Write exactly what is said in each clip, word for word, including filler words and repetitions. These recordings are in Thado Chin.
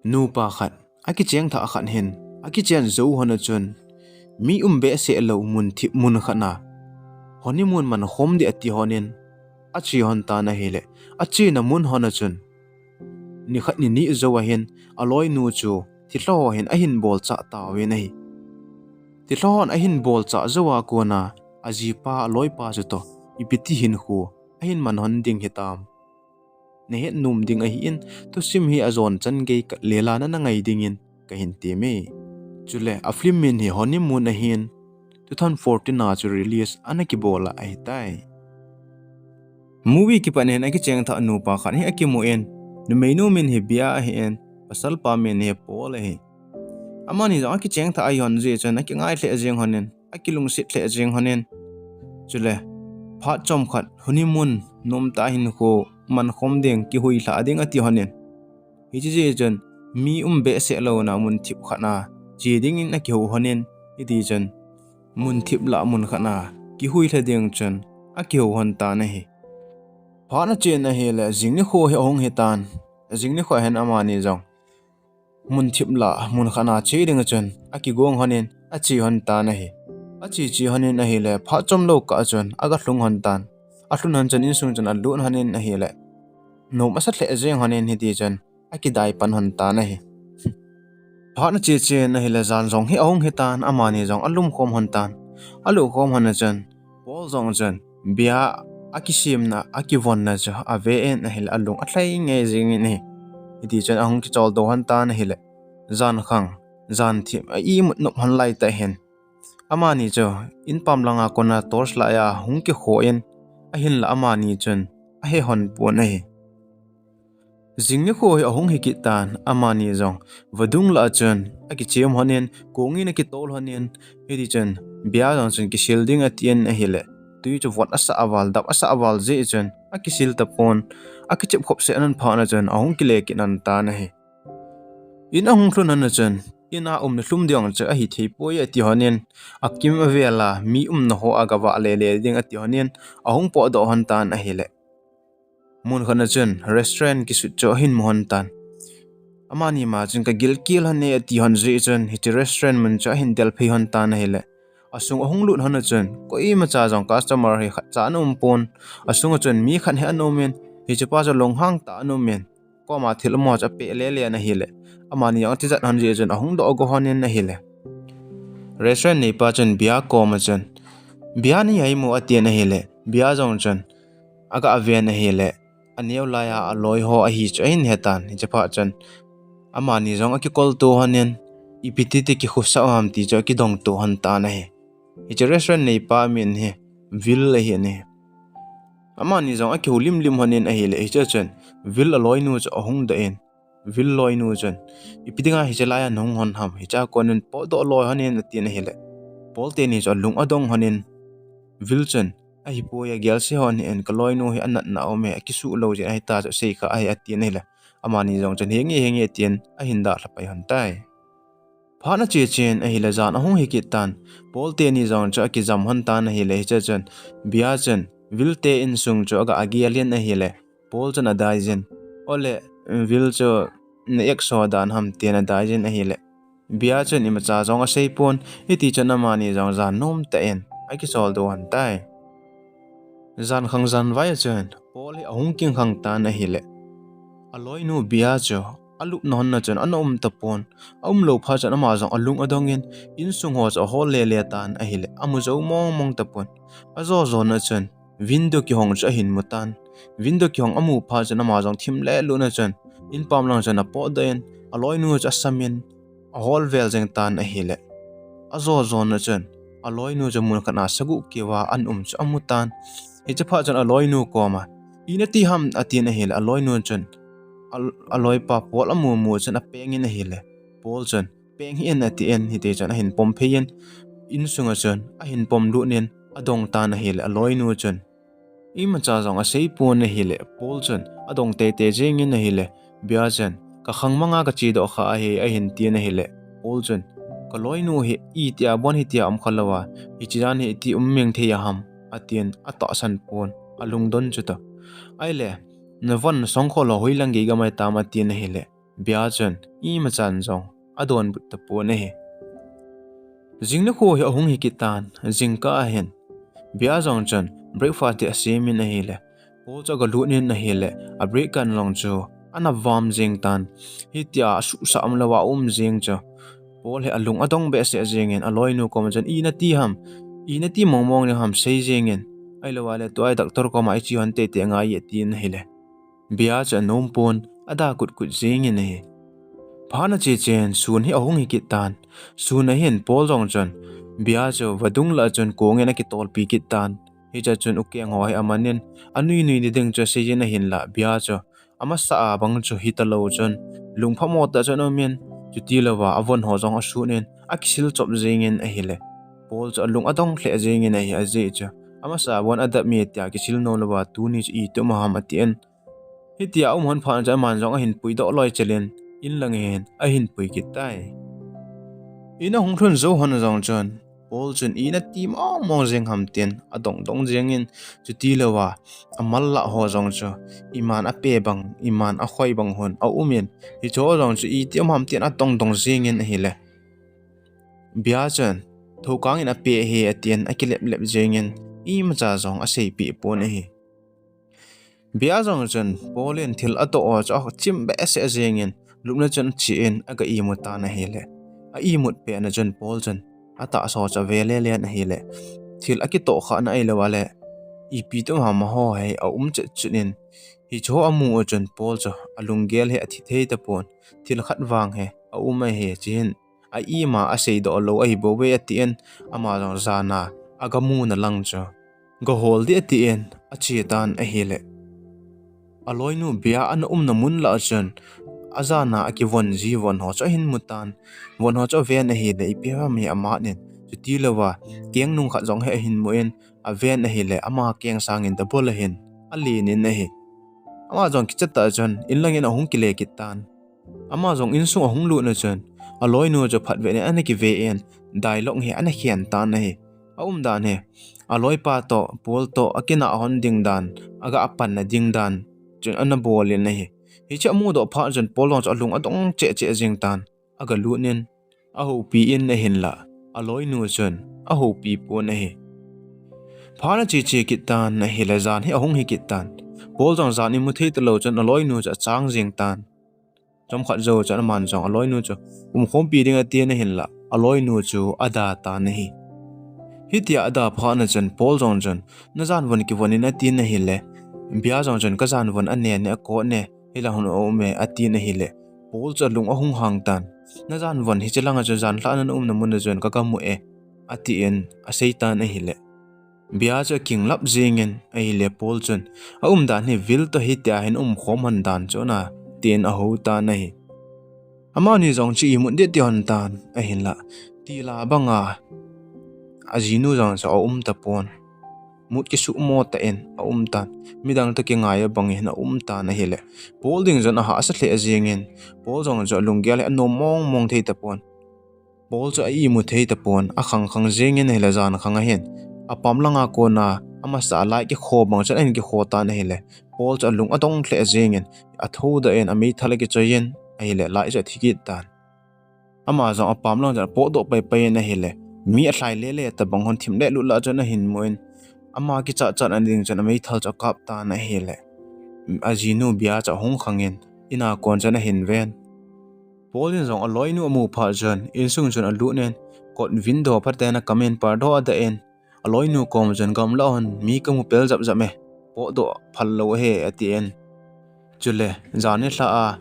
Nupa khat, akicheng thah khat hin, akichen jou hon a chun, mi um behseh lou mun thip mun khat na honeymoon man khom ding ati hon in, ache hon tan ahile, achena mun hon a chun, nikhat ni ni jou ahin, aloinu chu thilha ho hin ahin bolchah tauvin ahi. Thilha hon ahin bolchah jou a kona, ajipa, aloipa chutoh ipi ti hinkho ahin man hon ding hitam, nahet nom ding ahin, thusim hi ajon chan gei kah lela nana ngai dingin kahin temme. Chule, a film min hi Honeymoon ahin, two thousand fourteen a chu release ana kibol a ahitai. Movie kipat hin akicheng thah nupa khat hi akimun, numeinu min hi Bea ahin, pasalpa min hi Paul ahi. Amani jong akicheng thah ahi hon jeh chun akingai lheh jeng hon in, akilungset lheh jeng hon in. Chule, phat chomkhat honeymoon, nomtah hinkho man khom ding, kihuilhah ding ati hon in. Hiche jeh chun mi um behseh louna mun thip khat na che dingin akihou hon in, hiti chun mun thip lah mun khat na kihuilha ding chun akihou hon tan ahi. Phat achen ahile, jing nikho hi ahung hitan, jing nikho hin amani jong mun thip lah mun khat na che ding chun akigong hon in, ache hon tan ahi. Ache che hon in ahile, phat chomlou kah chun aga lhung hon tan. Alhun hon chun insung chun alut hon in ahile, nom asa lheh jeng hon in, hiti chun akidai pan hon tan ahi. Phat ache chen ahile, jan jong hi ahung hitan, amani jong alum khom hon tan. Alut khom hon a chun, Paul jong chun Bea akisemna, akivonna chu aven ahile, alung alhai ngai jengin ahi. Hiti chun ahung kicholdo hon tan ahile, jan khang, jan thim a imut nop hon laitah hin, amani chu inpam langa kona torch light a hung kikhoh in, ahinla amani chun ahe hon pon ahi. Jing nikho hi ahung hi kit tan, amani jong vadung lah a chun akichem hon in, kong in akitol hon in, hiti chun Bea jong chun kisil ding atin ahile, tui chu vot asah val, dap asah val jeh chun akisil tapon, akichep khop seh nan phat na chun ahung kile kit hon tan ahi. In ahung lhun hon a chun, in a umna lhum ding chu ahithei poi ati hon in, akim avel a mi umna ho a gavah lele ding ati hon in, ahung potdoh hon tan ahile, mun khat na chun restaurant kisut chu ahin mu hon tan. Amani ma chun kagilkel hon e ati hon jeh chun, hiche restaurant mun chu ahin del phei hon tan ahile, asung ahung lut hon a chun, koimacha jong customer hi khatcha ana um pon. Asung a chun mi khat hi ana um in, hichepa chu lunghang tah ana um in, koma thil amaho chu apeh lele in ahile, amani jong atijat hon jeh chun ahung doh go hon in ahile, restaurant neipa chun Bea koma chun, Bea nahi mo atin ahile, Bea jong chun aga ven ahile, aneo laiya aloi ho ahi chu ahin hetan. Hichephat chun amani jong akikolto hon in, ipi titi kikhosah ham ti chu akidongto hon tan ahi. Hiche restaurant neipa min hi Will ahi in ahi. Amani jong akihoulim lim hon in ahile, hiche chun Will aloinu chu ahung doh in, Will loinu chun, ipi dinga hiche laiya nahung hon ham, hichea konin potdoh loi hon in atin ahile, Paul teni chu alung adong hon in, Will chun, ahipoi, agelse hon hih in, kaloinu hi anatna aume, akisuh lou jeh in ahita chu seikha ahi atin ahile, amani jong chun henge henge atin ahin dalha pai hon tai. Phat ache chen ahile, jan ahung hi kit tan, Paul teni jong chu akijam hon tan ahile, hiche chun Bea chun Will te insung chu aga agel in ahile, Paul chun adaijin, ole, Will chu na exo dan ham tin adaijin ahile, Bea chun imacha jong aseipon, hiti chun amani jong jan nomtah in akicholdo hon tai. Jan khang jan vai a chun Paul hi ahung kingkhang tan ahile, aloinu Bea chu alupna hon a chun ana um tapon. Aumlou phat chun ama jong alung adong in, insung ho chu ahol lele tan ahile, amu jou mong mong tapon. Ajo jona chun window kihong chu ahin mu tan. Window kihong amu phat chun ama jong thim lelutna chun inpam lang chun apotdoh in, aloinu chu asam in, ahol vel jeng tan ahile, ajo jona chun aloinu chu mun khat na saguh keuva ana um chu amu tan. Hichephat chun aloinu koma, ina ti ham atin ahile, aloinu chun aloipa Paul amu mu chun apeng in ahile, Paul chun, peng hih in atin, hiti chun ahin pom phei in, insunga chun ahin pom lut in adong tan ahile, aloinu chun imacha jong aseipon ahile, Paul chun adong teitei jengin ahile, Bea chun, kakhang manga kachedoh kha ahi ahin tin ahile, Paul chun, kaloinu hi itia bon hitia um kha louva, hiche jan hi iti um meng thei aham, atin atahsan pon, alungdon chutoh. Ahile, navon songkhol ho hoilang gei gamai tam atin ahile, Bia chun imachan jong adonbut tapon ahi. Jing nikho hi ahung hi kit tan, jingkah ahin Bia jong chun breakfast ding asemin ahile, Paul chu agalut in ahile, a break kan jong chu ana vam jing tan. Hitia asuhsah umlou a aum jing chu Paul hi alung adong behseh jingin aloinu koma chun, "Ina ti ham, ina ti mongmong ding ham sei jingin, ahilouleh tua hi doctor koma iche hon teitei ngai e," atin ahile, Bia chu anompon ada kutkut jingin ahi. Phat achechen sun hi ahung hi kit tan. Sun ahin Paul jong chun Bia chu vadung lah chun kongin akitolpi kit tan. Hichea chun ukeng ho hi amanin anui nui ding chu aseiyin ahinlah, Bia chu amasa a bang chu hitalou chun lungphamo tah chun aumin, chutilouva avon ho jong asunin akisil chop jingin ahile, Paul chu alung adong lheh jingin ahi, ajeh chu amasa a von adap mi tia kisil nomlouva tuni chu iti um ham atin. Hitia aum lhon phat chun aman jong ahin puidoh loi chelin inlangin ahin pui kit tai. In ahung lhun jou lhon jong chun Paul chun ina ti mongmong jing ham tin adongdong jingin, chutilouva amal lah ho jong chu iman ape bang, iman akhoi bang hon aumin, hicheho jong chu iti um ham tin adongdong jingin ahile, Bia chun thokangin ape hi atin akileplep jingin imacha jong aseipeh pon ahi. Bia jong chun Paul in thil atoh ho chu achim behseh jingin lupna chun achen aga imu tan ahile, a imut petna chun Paul chun atahsa chu ave lelen ahile, thil akitoh khahna ahilouleh ipi tum ham ho hi aum chetchet in, hicheho amu u chun Paul chu alunggel hi athi thei tapon, thil khat vang hi aum ahi, chuin a ima aseidoh lou ahibouve atin, ama jong jana aga muna lang chu gahol ding atin ache tan ahile, aloinu Bia ana umna mun lah chun ajana akivon ji von ho chu ahin mu tan. Von ho chu aven ahile, ipi ham hi amatnin, chutilouva kengnung khat jong hi ahin mun, aven ahile ama keng sangin double ahin alenin ahi. Ama jong kicha tah chun inlangin ahung kile kit tan. Ama jong insung ahung lutna chun aloinu chu phatvet in ana kiven, dialogue hi ana khen tan ahi. Aumdan hi aloipa toh Paul toh akinah lhon ding dan, aga apanna ding dan chun ana bolin ahi. Hiche amudoh phat chun Paul jong chu alung adong cheh cheh jing tan, aga lutnin ahoupi in ahinlah, aloinu chun ahoupi pon ahi. Phat acheche kit tan ahile, jan hi ahung hi kit tan. Paul jong jan imu thei talou chun aloinu chu achang jing tan. Chomkhat jou chun aman jong aloinu chu umkhompi ding atin ahinlah, aloinu chu ada tan ahi. Hitia ada phat chun Paul jong chun, najan von kivon in atin ahile, Bia jong chun kajan von ane ne akot ne, hilai hon aume atin ahile, Paul chu alung ahung hang tan. Najan von hiche langa chun janlhah a naumna mun a chun kaga mu e, atin asei tan ahile, Bia chu akinglap jingin ahile, Paul chun aumdan hi Will toh hitia hin umkhom lhon dan chu na, tin ahou tan ahi. Amani jong chu imut ding ati lhon tan ahinlah, tila banga ajinu jong chu aum tapon, mut kisuhmo tah in aum tan. Midang toh kingai a bang hin aum tan ahile, Paul ding chun ahahsa lheh jingin, Paul jong chu alunggel hi anom mongmong thei tapon. Paul chu a imu thei tapon, akhang khang jingin ahile, jan khang ahin apam langa kona amasa light kikho bang chun ahin kikho tan ahile, Paul chu alung adong lheh jingin athoudoh in ameithal akichoiyin ahile, light chu athi kit tan. Ama jong apam lang chun apotdoh paipai in ahile, mi alhai lele tobang hon thim le lut lah chun ahin mun, ama kichat chatna ding chun ameithal chu akap tan ahile, ajinu Bia chu ahung khangin ina kon chun ahin ven. Paul in jong aloinu amu phat chun insung chun alutnin, kot window phaten akamin, parda adah in, aloinu kom chun, gamlah hon mi kamu pel japjap e, potdoh phal lou ahi, atin. Chule jan nilhah a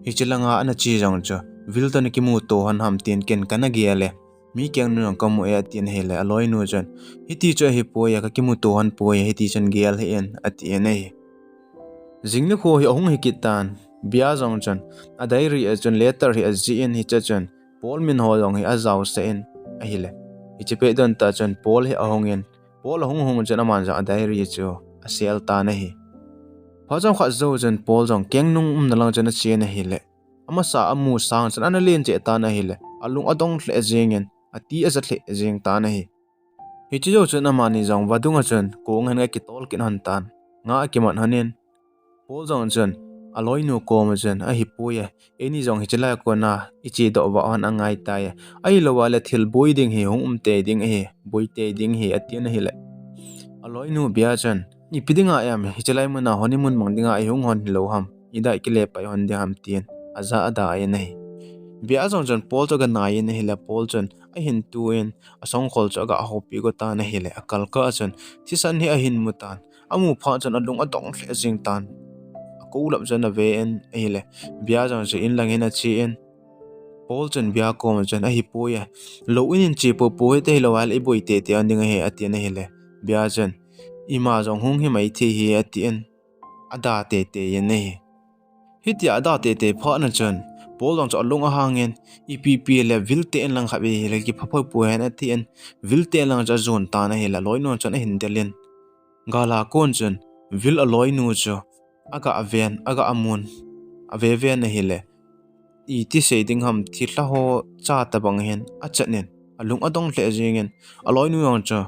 hiche langa ana che jong chu Will toh nakimuto lhon ham tin ken kana gel e, mi kengnung jong kamu e, atin ahile, aloinu chun, hiti chu ahipoi, kakimuto lhon poi, hiti chun gel hih in, atin ahi. Jing nikho hi ahung hi kit tan. Bia jong chun a diary a chun letter hi ajih in, hiche chun Paul min ho jong hi ajaosah in ahile, hiche pet don tah chun Paul hi ahungin, Paul ahung hung chun aman jong a diary chu asel tan ahi. Phat chomkhat jou chun Paul jong kengnung umna lang chun achen ahile, amasa amu sang chun ana len cheh tan ahile, alung adong lheh jingin ati aja lheh jing tan ahi. Hiche jou chun amani jong vadung a chun kong hin akitol kit lhon tan, nga akimat lhonin, Paul jong chun aloinu koma chun, ahipoi e, eini jong hiche lai a kona iche doh vah hon angai tai e. Ahilou a le thil boi ding hi hung um tei ding ahi, boi tei ding ahi, atin ahile. Aloinu Bia chun, ipi dinga em, hiche lai muna honeymoon mang dinga ihung hon hilou ham, idai kile pai hon ding ham, tin aja ada in ahi. Bia jong chun Paul chu aga nai in ahile, Paul chun ahin tu in, asongkhol chu aga hopi go tan ahile, akalkah a chun thisan hi ahin mu tan. Amu phat chun alung adong lheh jing tan. Akou lap chun ave in ahile, Bia jong chu in lang hin ache in. Paul chun Bia koma chun, ahipoi e, lou in in che popo hite, hilou a le iboi teitei ding ahi, atin ahile, Bia chun, ima jong hung hi mai thei hi, atin ada teitei in ahi. Hitia ada teitei phat na chun Paul jong chu alung ahang in, ipi ipi le Vil te in lang khat ve hile kipha phoi poi hen, atin Vil te in lang chu ajon tan ahile, aloinu chun ahin del in, gal a kon chun Vil aloinu chu aga ven, aga amun, ave ven ahile, iti sei ding ham, thilha ho cha tabang hin achan in, alung adong lheh jeng in, aloinu jong chu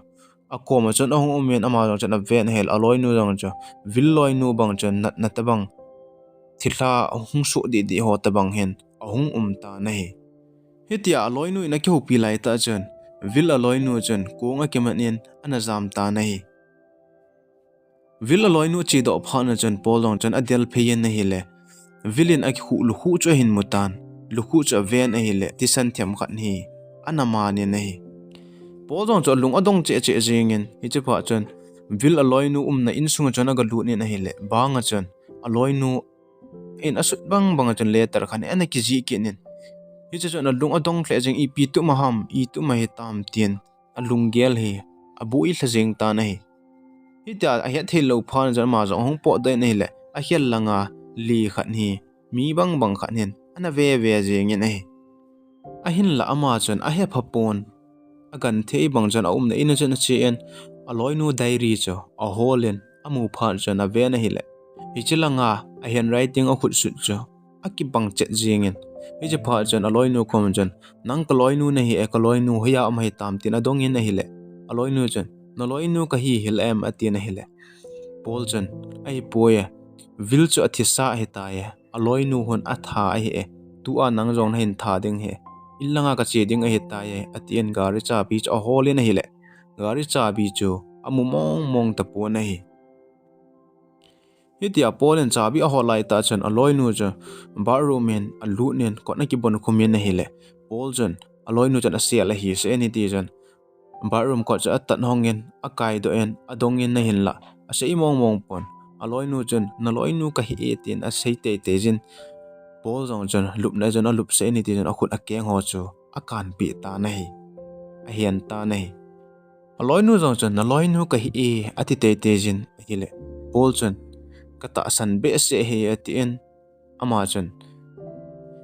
akoma chun ahung um in, ama jong chun aven ahile, aloinu jong chu Vil loinu bang chun natna tabang, thilha hung soh didi ho tabang hin ahung um tan ahi. Hitia aloinu in akihoupi laitah chun Vil aloinu chun kong akiman in ana jam tan ahi. Vil aloinu che doh phat na chun Paul jong chun adel phei in ahile, Vil in akikhuh lukhuh chu ahin mu tan. Lukhuh chu aven ahile, thisan themkhat hi ana man in ahi. Paul jong chu alung adong cheh cheh jeng in, hiche phat chun Vil aloinu umna insung a chun aga lut in ahile, bang a chun aloinu in asut bang bang a chun letter khat ana kijih kit in, hiche chun alung adong lheh jeng, ipi tum a ham, itum ahitam, tin alunggel hi aboi lha jeng tan ahi. Hitia ahet thei lou phat na chun ama jong ahung potdoh in ahile, akhel langa le khat hi, mi bang bang khat hin ana ve ve jeng in ahi. Ahinla ama chun ahepha pon, agenthei bang chun aumna in a chun ache in, aloinu diary chu ahol in, amu phat chun aven ahile, hiche langa a handwriting akhut sut chu akibang chet jeng in, hiche phat chun aloinu koma chun, nang kaloinu nahi e, kaloinu hoiya um ahitam, tin adong in ahile, aloinu chun, naloinu kahi hih em, atin ahile, Paul chun, ahipoi e, Vil chu athisa ahitai e, aloinu hon atha ahi e, tua nang jong nahin tha ding ahi, in langa kache ding ahitai e, atin gari chabi chu ahol in ahile, gari chabi chu amu mong mong tapon ahi. Hitia Paul in chabi ahol laitah chun aloinu chu bathroom in alut in kot akibon khum in ahile, Paul chun aloinu chun asel ahi seh in, hiti chun bathroom kot chu atan hong in, akaidoh in, adong in ahinla, asei mong mong pon. Aloinu chun, naloinu kahi e, tin asei teitei jin, Paul jong chun lupna chun alup seh in, hiti chun akhut akeng ho chu akanpeh tan ahi, ahen tan ahi. Aloinu jong chun, naloinu kahi e, ati teitei jin ahile, Paul chun, katahsan behseh ahi, atin, ama chun,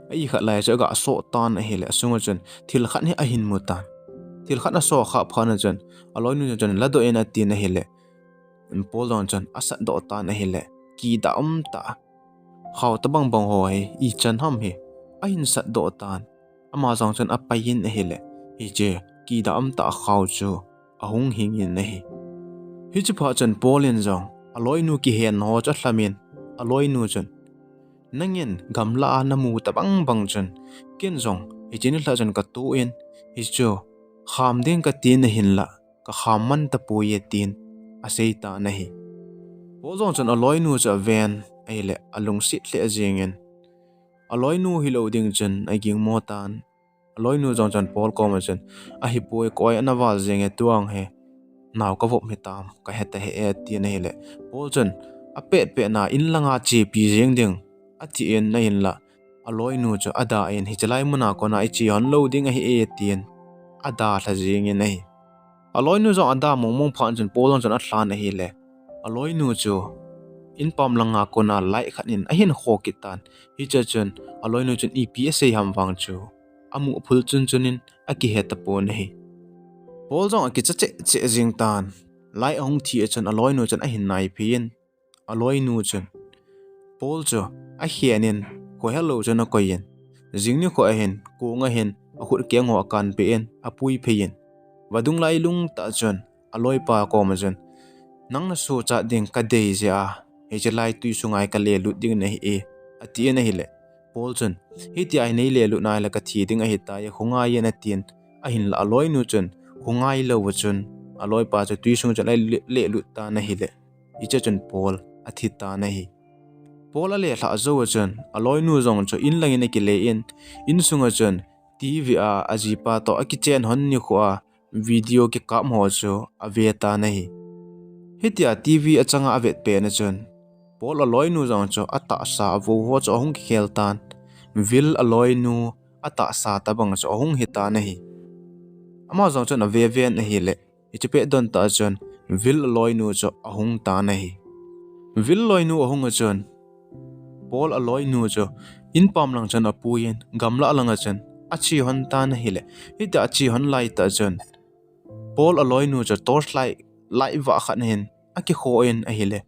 a-ikhat lai chu aga soh tan ahile, asunga chun thil khat hi ahin mu tan. Thil khat asoh khah phat na chun, aloinu jong chun, ladoh in, atin ahile, Paul jong chun asatdoh tan ahile, kidah umtah, khao tabang bang ho hi ichan ham hi ahin satdoh tan. Ama jong chun apai in ahile, hiche kidah umtah khao chu ahung hing in ahi. Hiche phat chun Paul in jong aloinu kihen ho chu alham in, aloinu chun, nangin gamla a namu tabang bang chun, ken jong hiche nilhah chun katoh in, hichu kham ding kati nahinla, kakham man tapoi e, tin asei tan ahi. Paul jong chun aloinu chu aven ahile, alungset lheh jeng in, aloinu hilou ding chun agingmo tan. Aloinu jong chun Paul koma chun, ahipoi, koi ana val jeng e, tuang hi nao kavop hitam, kahe tahih e, atin ahile, Paul chun, apetpet na in langa chepi jeng ding, atin ahinla, aloinu chu ada in, hiche lai muna kona iche hon lou ding ahi e, tin ada lha jeng in ahi. Aloinu jong ada mong mong phat chun Paul jong chun alhan ahile, aloinu chu inpam langa kona light khat in ahin kho kit tan. Hiche chun aloinu chun ipi asei ham vang chu amu aphul chun chun in akihe tapon ahi. Paul jong akicha cheh cheh jeng tan. Light ahung thi a chun aloinu chun ahin naiphei in, aloinu chun Paul chu akhen in, khohelou chun akoi in, jing nikho ahin, kong ahin, akhut keng ho akanpeh in, apuiphei in, vadung lailung tah chun aloipa koma chun, nang nasochat ding kadei jeh a, hiche lai tui sunga hi kalelut ding nahi e, atin ahile, Paul chun, hitia hi nei lelut nai le kathi ding ahitai, khongai in atin, ahinla aloinu chun, khongai lou chun, aloipa chu tui sung chun ale-, lelut tan ahile, hiche chun Paul athi tan ahi. Paul alelhah jou chun, aloinu jong chu in langin akile in, insunga chun, T V a ajipa toh akichen hon nikho a, video kikap ho chu ave tan ahi. Hitia T V achanga avet pet na chun, Paul aloinu jong chu atahsa avou ho chu ahung kikhel tan, Will aloinu atahsa tobang chu ahung hi tan ahi. Ama jong chun ave ven ahile, hiche pet don tah chun, Will aloinu chu ahung tan ahi. Will aloinu ahung a chun, Paul aloinu chu in pam lang chun apuiyin, gamlah langa chun ache hon tan ahile, hitia ache hon lai tah chun, Paul aloinu chu torchlight, light vah khat hin akikhoh in ahile,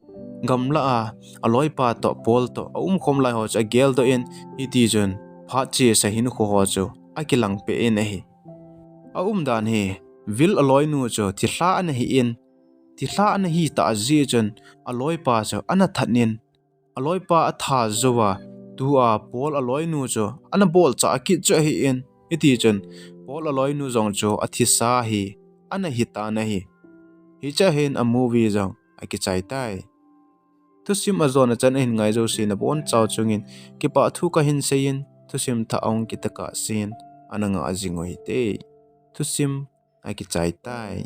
gamlah a aloipa toh Paul toh aumkhom lai ho chu ageldoh in, hitichun phat chesa hinkho ho chu akilang peh in ahi. Aumdan hi, Will aloinu chu thilha ana hi in, thilha ana hi tah jeh chun, aloipa chu ana that in, aloipa atha jouva, tua Paul aloinu chu ana bolchah kit chu ahi in, hitichun Paul aloinu jong chu athisa hi ana hi tan ahi. Hichea hin a movie jong akichai tai. Thusim ajona chan ahin ngai jouse nabonchau chungin kipah thu kahin seiyin, thusim thah ahung kit kah sen ana ngah jing u hite. Thusim akichai tai.